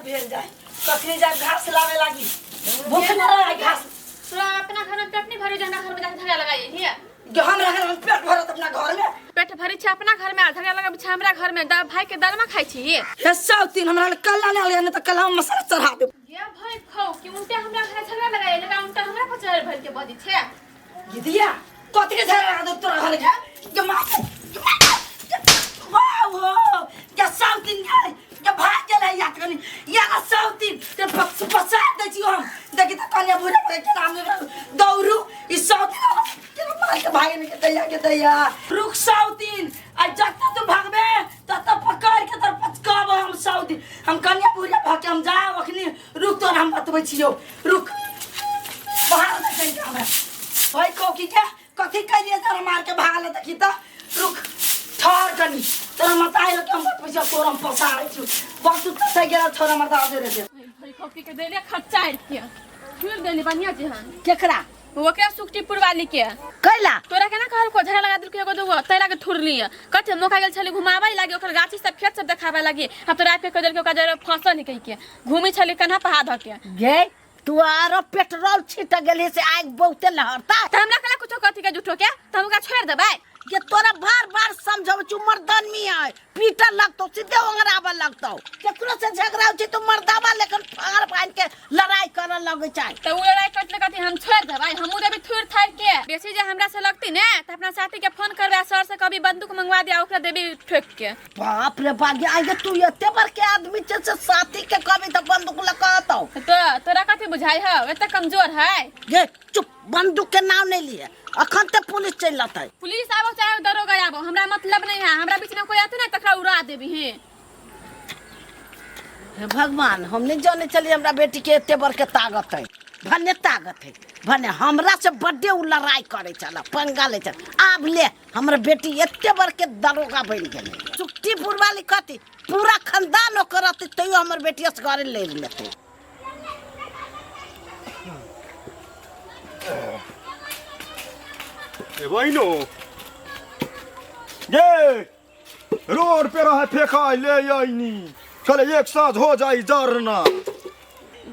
भेल जाए कखनी जा घास लावे लागी भूख न रहे घास। तोरा अपना घर में पेट नहीं भरे जे हमरा घर में जाके झगड़ा लगाई हिया। जो हमरा घर में पेट भरत अपना घर में। पेट भरी छै अपना घर में आ झगड़ा लगाबै छै हमरा घर में। दा भाई के दरमा खाइ छी। हे सौतीन हमरा कल्ला नहीं आले, नहीं तो कल्ला में मसाला चढ़ा देब। ये भाई खाओ कि उल्टा हमरा घर झगड़ा लगाई लगा उल्टा हमरा पर चढ़ भर के बजी छै। गिदिया कथी के झगड़ा लगा देब तोरा घर के? के मार के मार वाह हो के सौतीन के के भाग गेल है याद कनी या सौतीन ते पसार दै छी हम। देखी त कन्या बुढ़ा के नाम दौड़ू ई सौतीन के मार के भागे के दैया के दैया। रुक सौतीन आ जब तक तू भागबे तब तक पकड़ के तोर पचकाब हम सौतीन। हम कन्या बुढ़ा भाग के हम जाब अखनी। रुक तोर हम बतबै छियौ। रुक बाहर देखै के हमरा भाई को की के कथी करिए तोरा मार के भागल देखी त। रुक ठहर कनी तोरा मत आइल के हम बतबै छियौ तोर हम पसारै छियौ। बस तू तै गेल छोरा मत आ रे रे। भाई खोकी के देले खर्चा के फिर देली बढ़िया जे हन। केकरा? ओकरा सुखटीपुर वाली के। कैला? तोरा केना कहल को झगड़ा लगा देलको एगो दूगो तैला के थुरली कथे मौका गेल छली घुमाबै लागी ओकर गाछी सब खेत सब देखाबै लागी। हम तोरा के कह देलको ओकरा जरे फंसल नहीं कहि के घूमी छली कन्हा पर हाथ धऽ के। गे तू आरो पेट्रोल छिट गेली से आग बहुते लहरता। त हमरा कला कुछो कथी के झूठो के त हम ओकरा छोड़ देबै। ये तोरा बार बार समझाबै छु मर्दानमी है पीटर लगतो सीधे ओंगराबऽ लगतो। केकरो से झगड़ा होइ छै तो मर्दावा लेकिन फाड़ बांध के लड़ाई करऽ लगै छै। त उ लड़ाई करतै कथी हम छोड़ देबै हमहूँ देबै थुर थार के। बेसी जे हमरा से लगती ने त अपना साथी के फोन करबै सर से कभी बंदूक मंगवा दिया ओकरा देबी ठोक के। बाप रे बाप आगे तू एते बड़के आदमी छै से साथी के कभी त बंदूक लऽ कऽ अतौ। तो तोरा कथी बुझाइ हौ एते कमजोर है। गे चुप बंदूक के नाम नहीं लिए अखन ते पुलिस चलि लतै। पुलिस आबो चाहे दरोगा आबो हमरा मतलब नहीं है। हमरा बीच में कोई आते ना तकरा उड़ा देबी हे। हे भगवान हम नहीं जाने चली हमरा बेटी के एते बड़के ताकत है। भने ताकत है भने हमरा से बड्डे उ लड़ाई करे छल पंगा ले छल। आब ले हमर बेटी एते बड़के दरोगा बनि गेलै। सुखटीपुर वाली कथी पूरा खानदान ओकर रहतै तैयो हमर बेटी असगरे लड़ि लेतै। ए बहिनो ये रोड पे रहे फेंका ले आईनी चले एक साथ हो जाई जरना।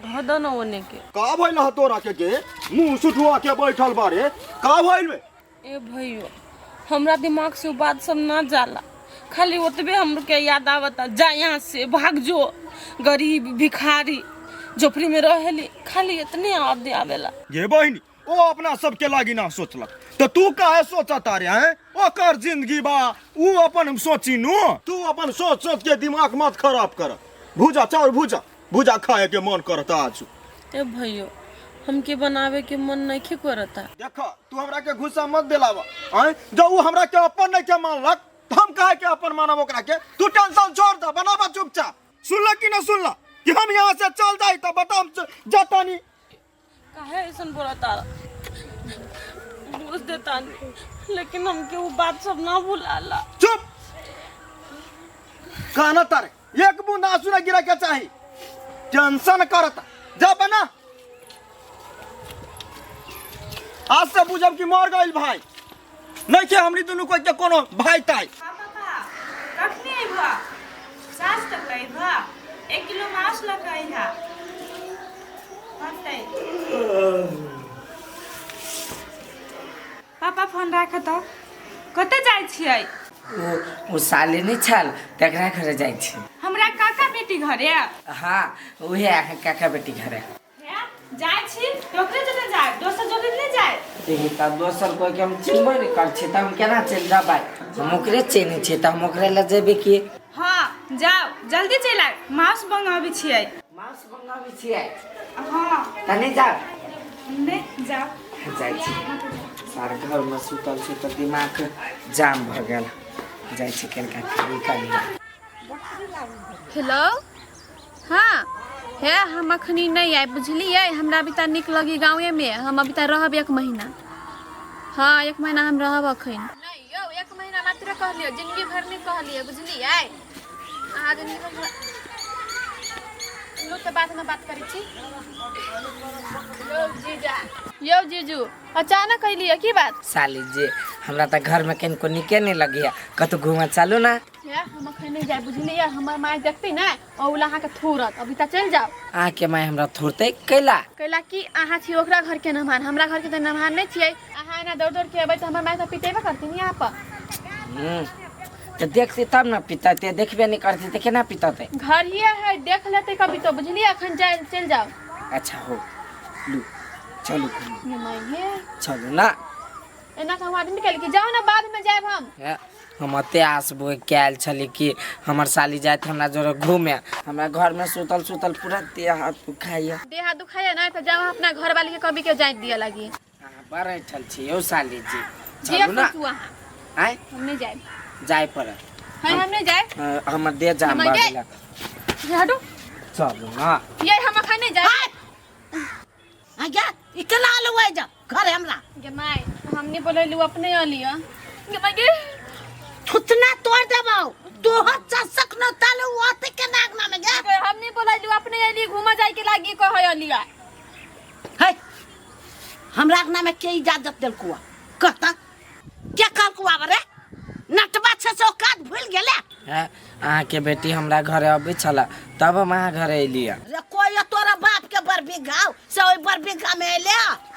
धदन ओने के का भइल ह तोरा के गे मुंह सुठुआ के बैठल बारे का भइल बे? ए भैयो हमरा दिमाग से उ बात सब ना जाला खाली ओतबे हम के याद आवता। जा यहाँ से भाग जो गरीब भिखारी झोपड़ी में रहेली खाली इतने याद आवेला। गे बहिनी ओ अपना सबके लागी ना सोचलक तो तू काहे सोचता रे हैं? ओकर जिंदगी बा उ अपन सोची नु तू अपन सोच सोच के दिमाग मत खराब कर। भूजा चाउर भूजा भूजा खाए के मन करता आज। ए भैयो हमके बनावे के मन नहीं करता। देख तू हमरा के गुस्सा मत दिलावा आय जब उ हमरा के अपन नहीं के मानलक त हम काहे के अपन मानब ओकरा के? तू टेंशन छोड़ दे बनावा चुपचाप। सुनला कि ना सुनला कि हम यहाँ से चल जाई त बता हम जाता नहीं। काहे ऐसन बोलता बोल देता नहीं लेकिन हमके वो बात सब ना भुलाला। चुप कहना तारे एक बूंद आंसू ना गिरा के चाही टेंशन करता जा बना। आज से बुझब कि मर गइल भाई नहीं के हमनी दुनू कोई के कोनो भाई ताई। पापा कखनी अइबा? साँझ तक अइबा? 1 किलो मांस लऽ कऽ अइहा। पापा फोन राख तऽ कतऽ जाइ छियै? ओ साली नहीं छल तकरा घरे जाइ छी। हमरा काका बेटी घरे? हाँ उहे अहाँ काका बेटी घरे। हे, जाइ छी तऽ ओकरे जरे जाय दोसर जरे नहि जाय। देखी तऽ दोसर कोई के हम चिन्हबे नहि करै छी तऽ हम केना चलि जेबै? हम ओकरे चिन्है छी तऽ हम ओकरे लग जेबै की? हाँ जाओ जल्दी चलि आयब मांस मंगाबै छियै। मांस मंगाबै छियै? हाँ। तऽ नहि जाउ? नहि जाउ। जाइ छी। सार घर में सुतल छी तऽ दिमाग जाम भऽ गेल। जाइ छी कनिका निकलि। हेलो हाँ हे हम अखनी नहीं आए बुझलियै। हमरा अभी तक निक लगी गाँवे में हम अभी तक रहब 1 महीना। हाँ 1 महीना हम रहब अखन। नहीं यौ 1 महीना मात्र कहलियै जिंदगी भर नहीं कहलियै बुझलियै। अहाँ जिंदगी भर लो तऽ बाद में बात करै छी। यौ जीजा यौ जीजू अचानक अयलियै की बात? साली जी हमरा तऽ घर में कनिको नीके नहीं लगिया कतौ घूमऽ चलू ना। हे हम अखन नहीं जाए बुझलिए, हमर माय देखते ना ओ अहाँ के थोरत। अभी तक चल जाओ। अहाँके माय हमरा थोरतै कैला? कैला कि अहाँ छी ओकरा घर के मेहमान, हमरा घर के तऽ मेहमान नहीं छियै। अहाँ एना दौड़ दौड़ के अबै तऽ हमर माय तऽ पिटेबे करथिन यहाँ पर। तऽ देखतै तब ने पिततै, देखबे नहि करतै तऽ केना पिततै? घर ही है, देख लेतै कभी तो, बुझलिए? अखन जाए चल जाओ। अच्छा हो लू चलू घूमू। ये माय हे चलू ना। एना तऽ हम आदमी कहली कि जाओ ना, बाद में जायब हम। हे, हम एते आस बोए के आयल छली कि हमर साली जाइत हमरा जोरे घूमे, हमरा घर में सुतल सुतल पूरा देह हाथ दुखाइया। देह हाथ दुखाइया ना तऽ जाओ अपना घर वाली के कभी के जाय दिया लगी। अहाँ बड़ ऐठल छी यौ साली जी। जे चलू ना। खुश हुआ अहाँ। आँय? हम नहीं जायब। जाय पड़त। है हम नहीं जायब। हमर देह जाम हम भऽ जाय। गेलक। ये हटू। चलू ना। ये हम अखन नहीं जायब। आ गे ई केना आलू आइ जा घर हमरा? गे माय हमनी बोलैलू अपने अलिया। गे माय गे थुतना तोड़ देबौ तोहर चसक न तालू ओते के नागना में गे। गे, हमनी बोलैलू अपने अली घूमा जाय के लागी कहै अलिया। है हमरा अंगना में के इजाजत देलकुआ कहता के कहलकुआ रे नटबा छै से औकात भूल गेले। हे अहाँके बेटी हमरा घरे अबै छला तब हम अहाँ घरे अयलियै। रे कोई तोरा बाप के बड़ बीघा से ओहि बड़ बीघा में अयले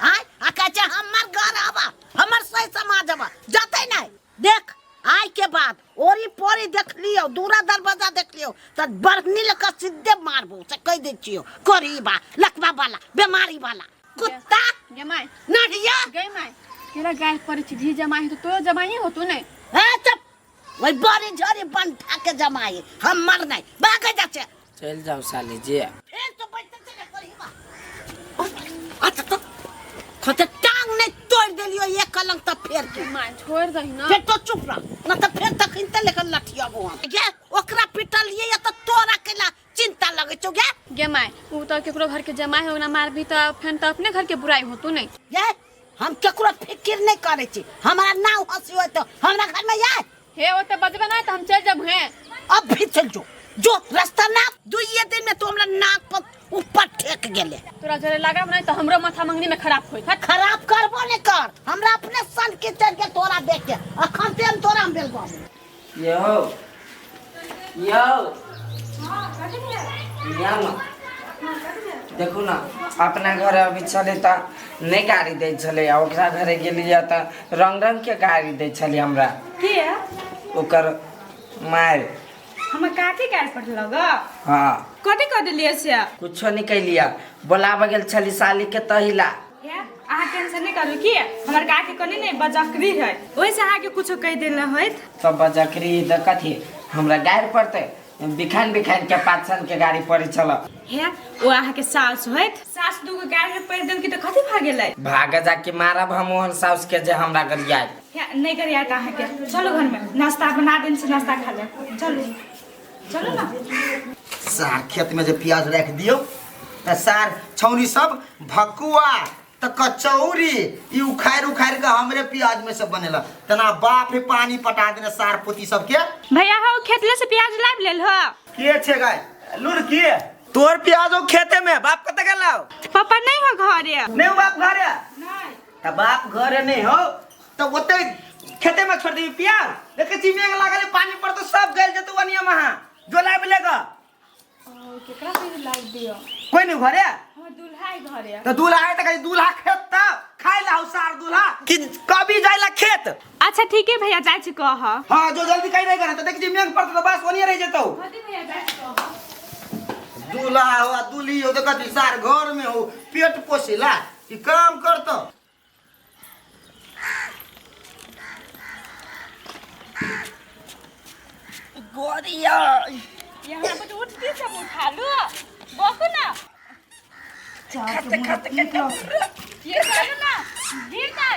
आय आ कहै छै हमर घर आबा हमर सही समाज आबा जतै नहीं। देख आय के बाद ओरी पोरी देख लियो दूरा दरवाजा देख लियो तऽ बढ़नी लऽ कऽ सीधे मारबो से कहि दै छियो। करी बा लकवा वाला बीमारी वाला कुत्ता गे माय नढ़िया। गे माय केरा गाय पड़ै छी धी जमाई तो तोरो जमाई होतो नहीं। हे चुप वही बड़ी झड़ी बंठा के जमाई हमर नहीं भागे जा छै। चलि जाउ साली जी। फेर तो बैठते चले करी बा। अच्छा तो खते टांग नहीं तोड़ देलियो एक कलंक तो फेर के। माय छोड़ दही ना। फेर तो चुप रह ना तो फेर तखन ते लेकर लठियाबो हम। गे ओकरा पिटलिए या तो तोरा केला चिंता लगे छौ गे? गे माय उ तो केकरो घर के जमाई हो ना मारबी तो फेन तो अपने घर के बुराई होतो नहीं। गे हम केकरो फिकिर नहीं करे छी, हमरा नाव हंसी होय तो हमरा घर में आय। हे ओते बजबे ना तो हम चल जब हे। अब भी चल जो जो रास्ता ना दुइये दिन में तो हमरा नाक पर ऊपर ठेक गेले। तोरा जरे लागब नहीं तो हमरो माथा मंगनी में खराब होई। खराब करबो नहीं कर, हमरा अपने सन के चढ़ के तोरा देख के अखन ते हम तोरा हम बेलबो। यो यो या ना देखू ना अपना घर अभी छलै तऽ नहि गाड़ी दै छलै आ ओकरा घरे गेलियै तऽ रंग रंग के गाड़ी दै छलै हमरा। के ओकर माय। हमर काकी गाड़ी पड़लक? हाँ। कथी कऽ देलियै से? कुछो नहीं कैलियै, बोलाबऽ गेल छली साली के तहिला। हे अहाँ टेंशन नहीं करू की हमर काकी कनी नहीं बजकरी है ओहिसँ अहाँके कुछो कहि देने होइत। तब बजकरी तऽ कथी हमरा गाड़ि पड़तै? बिखान बिखान के पाँच के गाड़ी पड़ै छल। हे ओ अहाँके सास होइत, सास दूगो गाड़ी पड़ि देलकै तऽ कथी भऽ गेलै? भाग जाके मारब हम ओहन साउस के जे हमरा गरियात। हे नहीं गरियात अहाँके, चलू घरमे नाश्ता बना देने छी, नाश्ता खा लेब, चलू चलू ना। सार खेत में जे प्याज राखि दियौ तऽ सार छौनी सब भकुआ तऽ कचौड़ी ई उखाड़ि उखाड़ि के हमरे प्याज में सब बनेलक तना बाप रे पानी पटा देने सार पोती सबके। भैया हो खेतले से प्याज लाबि लेल हो? के छे गाय लुड़की तोर प्याज हो खेते में बाप कतऽ गेलौ? पापा नहीं हो घरे। नहीं हो बाप घरे? नहीं। तऽ बाप घरे नहीं हो तऽ ओते खेते में छोड़ देबी प्याज? देखे छी मेघ लागल पानी पर तो सब गल जेतौ ओनिया महा जो लाबि लेगा। केकरा से लाबि दियौ? कोई नहीं घरे? हमर दूल्हा है घरे। तो दूल्हा है त कही दूल्हा खेत त खाइ ला सार दूल्हा कि कभी जाय ला खेत। अच्छा ठीक है भैया जाय छी कह। हां जो जल्दी कहीं नहीं करे त देख छी मेघ पड़त त बस ओनिया रह जेतौ। कथी भैया जाय छी कह। दूल्हा हो आ दूल्ही हो त कथी सार घर में हो पेट पोसेला कि काम करतो। गोरिया यहाँ पर उठती सब उठा लो बकू ना खाते खाते के ये चलो ना गिर ना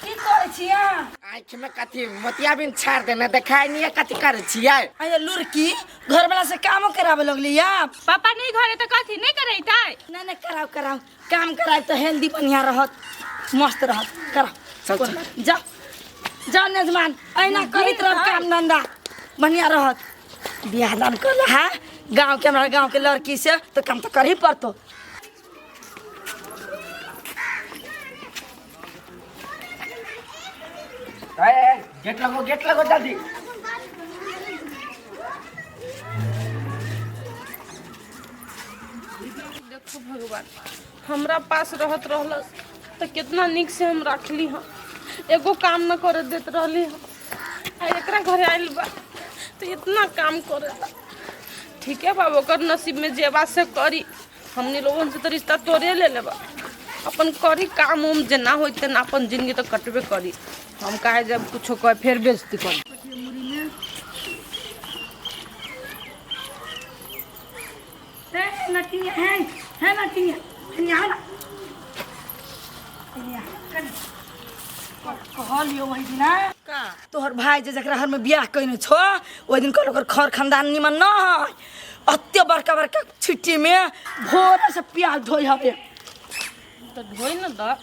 की करै छियै? आँखि में कथी मोतियाबिन छाड़ देने देखाय नहीं कथी करै छियै? अरे लुड़की घर वाला से कामो कराबे लगली आप? पापा नहीं घरे तो कथी नहीं करैतै? नहीं नहीं कराओ कराओ काम कराए तो हेल्दी बढ़िया रहत मस्त रहत कराओ। चल, चल। जा जा नजमान ऐना करैत रह काम धंधा बढ़िया रहत। बियाह दान कर रहा गाँव के हमरा गाँव के लड़की से तो काम तो कर ही पड़तो। ए, ए, गेट लगो, गेट लगो जल्दी। देखो भगवान, हमरा पास रहत रहलस तऽ कितना नीक से हम रखली हँ, एगो काम न करे देत रहली हँ, आ एकरा घरे आयल बा तऽ इतना काम करेला। ठीक है बाबू, ओकर नसीब में जेबा से करी, हमनी लोगन से तो रिश्ता तोड़े ले लेबा, अपन करी काम उम जेना होई तेना अपन जिंदगी तो कटबे करी। हम काहे जब कुछो कहे फेर बेइज्जती करी। हे नटिया, हे हे नटिया, यहाँ ना, यहाँ कहलियो वही दिना का तोहर भाई जे जकरा घर में बियाह कइने छो, ओहि दिन कहल ओकर खर खानदान निमन न है, अत्ते बड़का बड़का छिट्टी में भोरे से प्याज धोइ हवे। तो ढोई न द,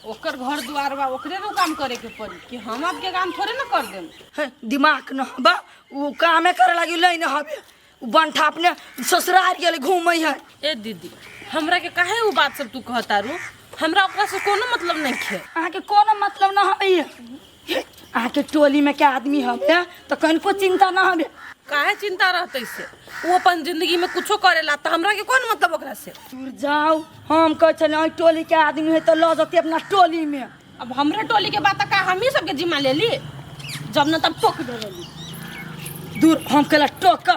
ओकर घर द्वार बा, ओकरे नु काम करे के पड़ी कि हम आपके काम थोड़े न कर देम। हे, दिमाग न बा, उ कामे करे लागी लई न हवे, उ बंठा अपने ससुराल गेल घूमै है। ए दीदी, हमरा के काहे उ बात सब तू कहतारू? हमरा ओकरा से कोनो मतलब नहीं खे। अहाँके कोनो मतलब न हवे, अहाँके टोली में के आदमी हवे तो कनको चिंता न हवे। काहे चिंता रहते से? वो अपन जिंदगी में कुछो करेला तो हमरा के कौन मतलब ओकरा से? दूर जाओ, हम कहै छलियै अहाँ टोली के आदमी है तो ल जती अपना टोली में। अब हमरे टोली के बात का हम ही सबके जिम्मा ले ली, जब न तब टोक देली। दूर हम कहला टोक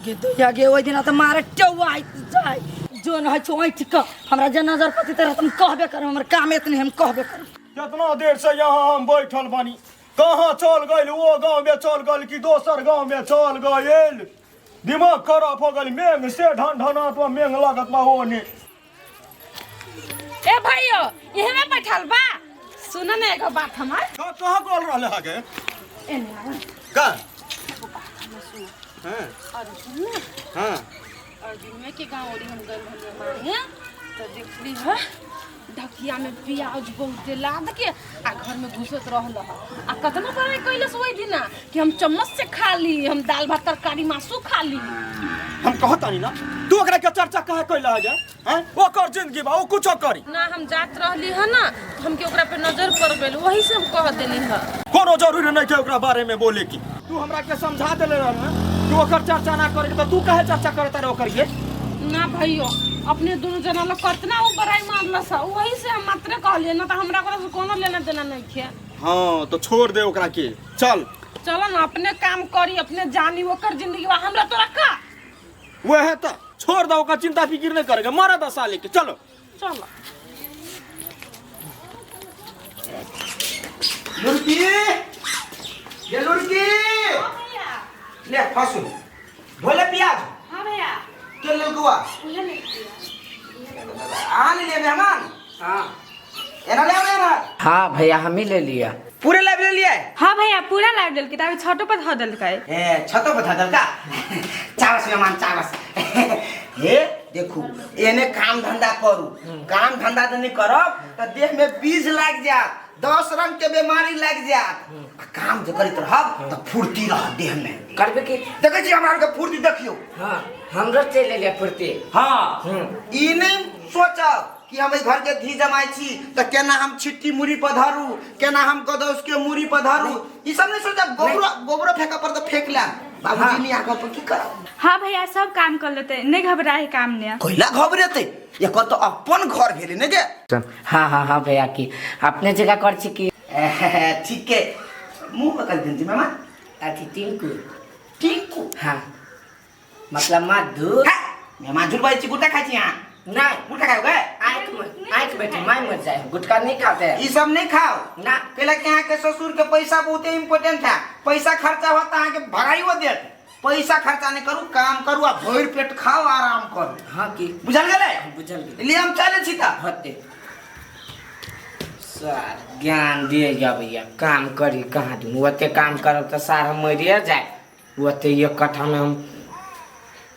गे दैया गे, ओहि दिना तऽ मारे टेौआ जाय जो न होइ छौ ऐठ कऽ हमरा जे नजर पति तरह हम कहबे करब, हमर काम एतने हम कहबे करब। कितना देर से यहाँ हम बैठल बानी, कहाँ चल गइल? वो गांव में चल गइल कि दोसर गांव में चल गइल? दिमाग खराब हो गइल, मेघ से ढन ढनात बा, मेघ लागत बा ओने। ए भाइयो, इहने बैठल बा, सुन न एगो बात हमार। का कहाँ गोल रहले हगे? का? हाँ। हाँ। अर्जुन के गांव ओरी हम गइल रहलियै मांगे, तो देखली ह ढकिया में प्याज बहुते लाद के आ घर में घुसत रहल ह। आ कतना बड़ाई कैलस ओहि दिना कि हम चम्मच से खा ली, हम दाल भात तरकारी मासू खा ली। हम कहतानी ना, तू ओकरा के चर्चा काहे कैला हगे? हैं? ओकर जिंदगी बा, ओ कुछो करी ना। हम जात रहली ह ना, तो हमके ओकरा पे नजर पड़ गेल, वही से हम कह देली ह। कोनो जरूरी नहीं के ओकरा बारे में बोले की। तू हमरा के समझा देले रहल है कि ओकर चर्चा ना करे, तो तू काहे चर्चा करता रहे ओकर ये? ना भाइयो, अपने दोनों जना लोग कतना वो बड़ाई मारलस, वही से हम मात्र कहलिए ना, तो हमरा ओकरा से कोनो लेना देना नहीं खे। हाँ तो छोड़ दे ओकरा के, चल चलो ना अपने काम करी, अपने जानी ओकर जिंदगी बा, हमरा तोरा का वह तो छोड़ दे ओकर, चिंता फिक्र नहीं करेगा, मरे दस साले के। चलो चलो। लुड़की, ये लुड़की ले फसू धोले प्याज। हाँ भैया। के ललकुआ आ ले मेहमान। हाँ एना ले ना। हाँ भैया हम ही ले लिया। पूरे लाइव ले लिया? हाँ भैया पूरा लाइव लेल के अभी छतो पर धऽ देलकै। ए छतो पर धऽ देलका? चावस मेहमान चावस। हे देखू एने काम धंधा करू, काम धंधा नहीं करब तो देह में बीज लाग जात, 10 रंग के बीमारी लाग जात। आ काम जे करैत रहब तो फुर्ती रह देह में। करबे की? देखै छी हमरा के फुर्ती देखियो। हाँ हमरो चलि एलियै फुर्ती। हाँ ई नहीं सोचब कि हम घर के धी जमाई छी तो केना हम छिट्टी मुड़ी पर धरू, केना हम गदौस के मुड़ी पर धरू, ई सब नहीं सोचब। गोबरो गोबरो फेंका पर तो फेंक लेम, बाबूजी नहीं आगा पर की करब? हाँ भैया सब काम कर लेते, नहीं घबराए काम ने। कोइला घबरेते, एकर तो अपन घर भेले ने गे। हाँ हाँ हाँ भैया की अपने जगह कर छी की। ठीक है, मुंह पकड़ दिन जी मामा। अथी टिंकू। टिंकू? हाँ मतलब मधु। हाँ मेहमान झूठ बाजी छी, गुटखा खाई छी यहाँ? नहीं गुटखा खाओ गए? आँख बैठे माई मर जाए, गुटखा नहीं खाते हैं। ये सब नहीं खाओ ना। पहले के यहाँ के ससुर के पैसा बहुत इम्पोर्टेंट है, पैसा खर्चा होता है के भगाई हो देत। पैसा खर्चा नहीं करू, काम करू आ भर पेट खाओ आराम करू। हाँ की बुझल गेलै? बुझल गेलै। लिए हम चले छी त होते सर ज्ञान दिए जा भैया, काम करी कहाँ दूँ, ओते काम करब तो सार हम मरिए जाए, ओते एक कट्ठा में हम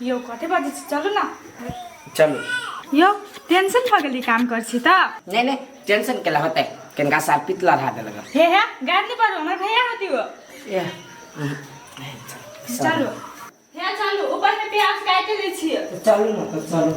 यो कथे बाजै छी, चलू ना। चलू। यो टेंशन भऽ गेली काम कर छी त? नहीं नहीं टेंशन केला होतै, कनका सार पितला रहा देलक। हे हे गाड़ नहीं पारू, हमर भैया होती हो। ए चलू। हे चलू, ऊपर में प्याज काटि लै छियै। चलू ना तो चलू।